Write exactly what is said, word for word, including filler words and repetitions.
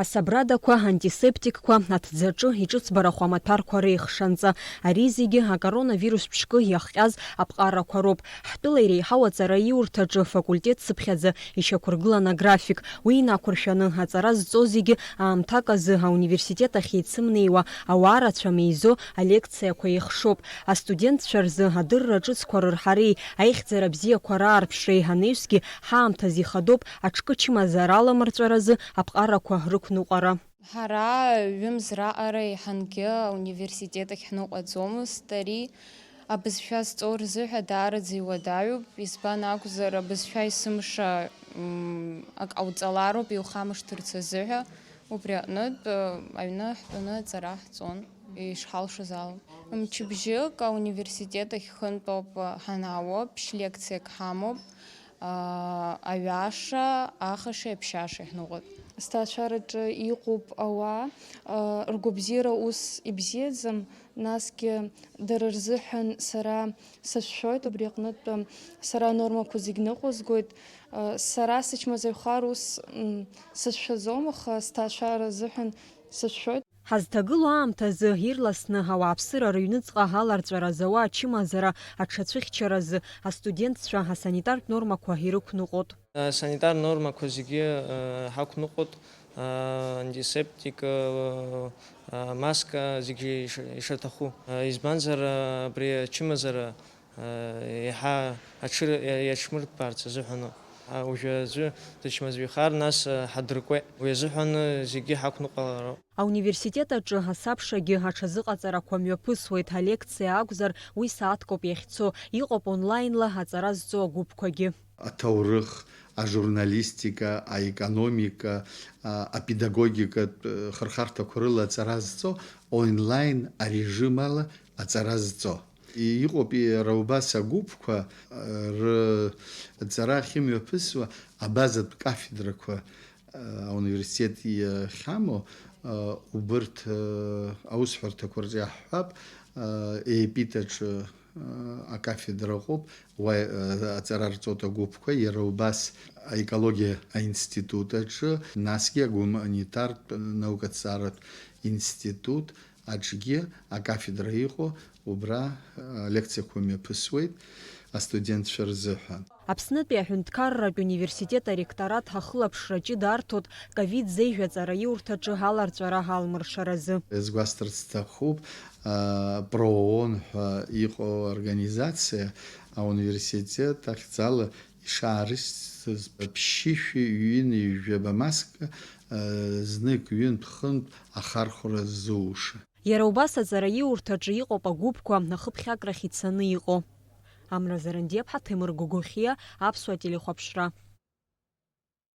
Асабрадақәа, антисептикқәа, аҭӡаҿы иҿыцбарахо амаҭәарқәа реихшанҵа, ари зегьы акоронавирус ԥшкы иахҟьаз аԥҟарақәа роуп. Ҳтәыла иреиҳау аҵараиурҭаҿы факультет цыԥхьаӡа ишьақәыргылан аграфик. Уи инақәыршәаны аҵара зҵо зегьы аамҭак азы ауниверситет ахь еицымнеиуа ауаа рацәа меизо алекциақәа еихшоуп. Астудентцәа рзы адырра ҿыцқәа рырҳареи аихьӡара бзиақәа раарԥшреи анаҩсгьы ҳаамҭазы ихадоуп аҽкы чымазара аламырҵәаразы аԥҟарақәа рықәныҟәара. Ҳара ҩымз раҟара еиҳангьы ауниверситет ахь ҳныҟәаӡомызт. Ари абызшәа зҵоу рзыҳәа даараӡа иуадаҩуп, избан акәзар, абызшәа есымша, м, ак ҟауҵалароуп иухамышҭырц азыҳәа. Убри аҟнытә, ы, аҩны ҳтәаны аҵара ҳҵон, ишҳалшоз ала. Мчыбжьык ауниверситет ахь хынтә ауп ҳанаауа, ԥшь лекциак ҳамоуп. Аа, аҩаша, ахаши аԥшьашеи ҳныҟәоит. Асҭаацәараҿы иҟоуп ауаа, аа, ргәабзиара ус ибзиаӡам, насгьы дара рзыҳәан сара сацәшәоит, убри аҟнытә сара анормақәа зегь ныҟәызгоит. Сара сычмазаҩхар ус, м, сацәшәаӡом, аха асҭаацәара азыҳәан сацәшәоит. Ҳазҭагылоу аамҭазы ирласны ауааԥсыра рыҩныҵҟа аларҵәара зауа ачымазара аҽацәыхьчаразы астудентцәа асанитартә нормақәа ирықәныҟәоит. Асанитар нормақәа зегьы, э, ҳақәныҟәоит, э, антисептик, э, э, маска, зегьы иш-, ишаҭаху. Э, избанзар, э, абри ачымазара, э, еиҳа аҽыр-, иаҽмыртәарц азыҳәан. А, уажәы аӡәы дычмазаҩхар, нас, э, ҳадыркуеит. Уи азыҳәан, э, зегьы ҳақәныҟәалароуп. Ауниверситет аҿы асабшагьы аҽазыҟаҵарақәа мҩаԥысуеит, алекциа акәзар, уи сааҭкоуп иахьцо, иҟоуп онлаинла аҵара зҵо агәыԥқәагьы. Аҭоурых, ажурналистика, аекономика, а, апедагогикатә, э, хырхарҭақәа рыла аҵара зҵо, онлайн арежим ала аҵара зҵо. Иҟоуп иара убас агәыԥқәа, э, рыҵара ахьымҩаԥысуа абазатә кафедрақәа, ауниверситет иахьамоу, убырҭ аусҳәарҭақәа рҿы иаҳҳәап, ЕПИТ аҿы акафедра ыҟоуп, уа аҵара рҵоит агәыԥқәа, иара убас аекологиа аинститут аҿы, насгьы агуманитартә наукаҭҵааратә институт аҿгьы акафедра иҟоу, убра алекциақәа мҩаԥысуеит астудентцәа рзыҳәан. Аԥснытәи аҳәынҭқарратә университет аректорат ахылаԥшра ҷыда арҭоит ковид зеижә аҵараиурҭаҿы аларҵәара алмыршаразы. Иазгәасҭарц сҭахуп, а, проон ҳәа иҟоу организациа ауниверситет ахьӡала ишаарышьҭыз ԥшьышәи ҩынҩажәаба маска, а, знык, ҩынтә-хынтә ахархәара ззууша. Иара убас аҵараиурҭаҿы иҟоуп агәыԥқәа ахыԥхьакрахь ицаны иҟоу. Амра Зарандиаԥҳа, Ҭемыр Гогохиа, Аԥсуа телехәаԥшра.